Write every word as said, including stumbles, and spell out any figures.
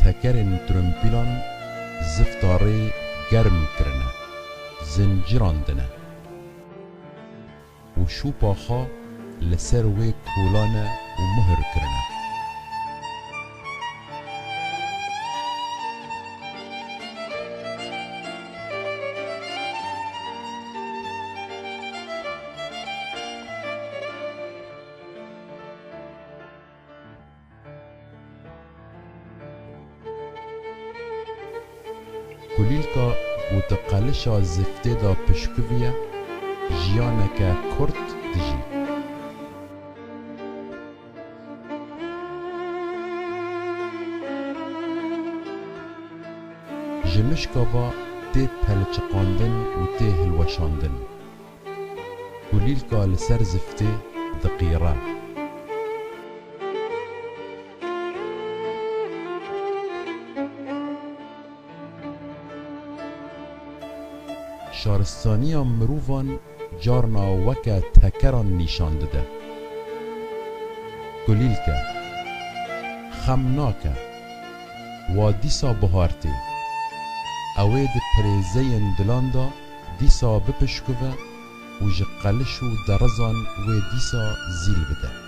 Tekerên trumpîlan zifta rê germ kirine, zincîrandine û şûpa xwe li ser wê kolane û muhir kirine. Kulîlka ku di qelişa ziftê de pişkuviye, jiyaneke kurt dijî. Ji mişka ve tê pelçiqandin û tê hilweşandin. Kulîlka li ser ziftê diqîre. Şaristaniya mirovan carna weke tekeran nîşan dide. Kulîlke, xem nake, wa dîsa bihar tê. Ew ê di pirêzeyên dilan de dîsa bipişkuve û ji qeliş û derizan wê dîsa zîl bide.